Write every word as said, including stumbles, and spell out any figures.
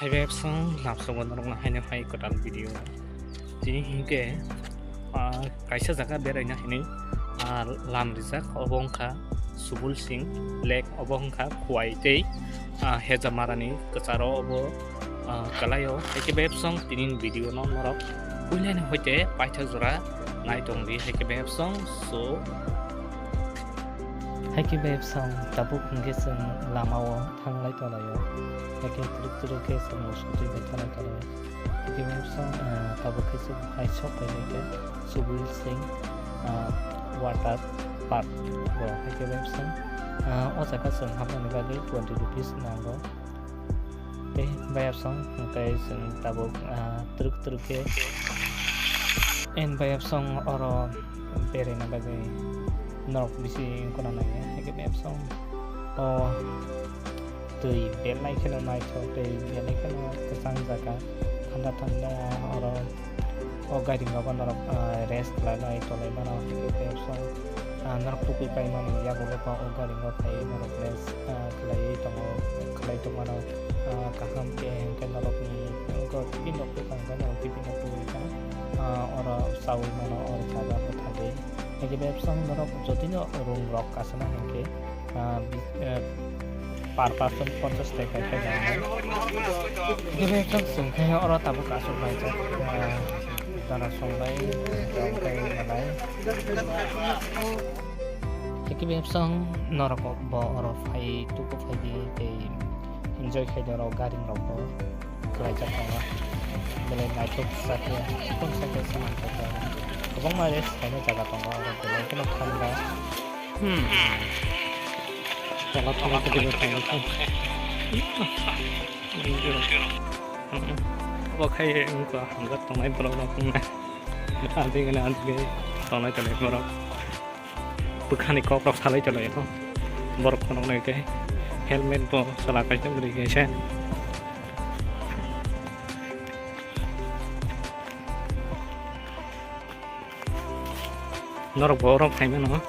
Hai bai song lamsongo norokno haino hai kwtal video. Tini hinkhe, ah, kaisa jaga beraina hinwi, ah, lam rijak, obo wngkha Subul Singh Lake, obo wngkha Khowai tei, ah, Hejamarani kwcharo obo, ah, kwlaio. Hai khe bai song tini video no norok puilani hoite paithak jora nai tongdi hai khe bai song. So, hai khe bai song tabuk hinkhe chwng lamao thanglai tonglaio. Hai khe twrwk twrwk khe chwng sotwi bai thanglai tonglaio. Hai khe bai song, ah, tabuk khe chwng hai sok bai khe Subul Singh, ah, water park bo hai khe bai song, ah, o jaga chwng hapnani bagwi twenty rupees nango. Tei bayapsong, hwnkhe chwng tabuk, ah, twrwk twrwk khe. En bayapsong oro beraina bagwi norok bisi wngkhorna nangya. Hwnkhe bayapsong o twi belai kheno naithok tei belai kheno kwchang jaga, thanda thanda oro. O gari rok norok, ah, rest khlai bai tolai mano, hwnkhe tei so, ah, norok tubui pai mani yago bo o gari rok phai norok rest, ah, khlaiwi tongo, khlai tongmano, ah, kaham khe hwnkhe norokni oro tiffin rok tubui kha, ah, oro chaui mano, oro chajakgo thagwi. Hwnkhe bebsong norok jotino room rok kasana hwnkhe, ah, bi-, eh, per person ponchash taka khe nangmani. Hwnkhe bebsong chwng khe oro tabuk aswk laijak, ah, dara songbai, tei malai. Hwnkhe bebsong norok bo oro phai tuku phaidi tei enjoy khaidi oro gari rok bo. Khlaijak tongo. Belai naithok sakhe, chikon sakhe, saman sakhe. Kwbangma rest khaina jaga tongo, oro belai kheno thanda. Hmm. Tola thangwi tongwi tongo. Bo khai wngkha hamjak tongnai borok rok wngnai. Anti gani anti gani tongnai tongnai borok. Bwkhani kok rok salai tonglaio. Borok khonoknwi khe helmet bo chwla kaisa bwrwi kaisa. Norok bo oro phaimano.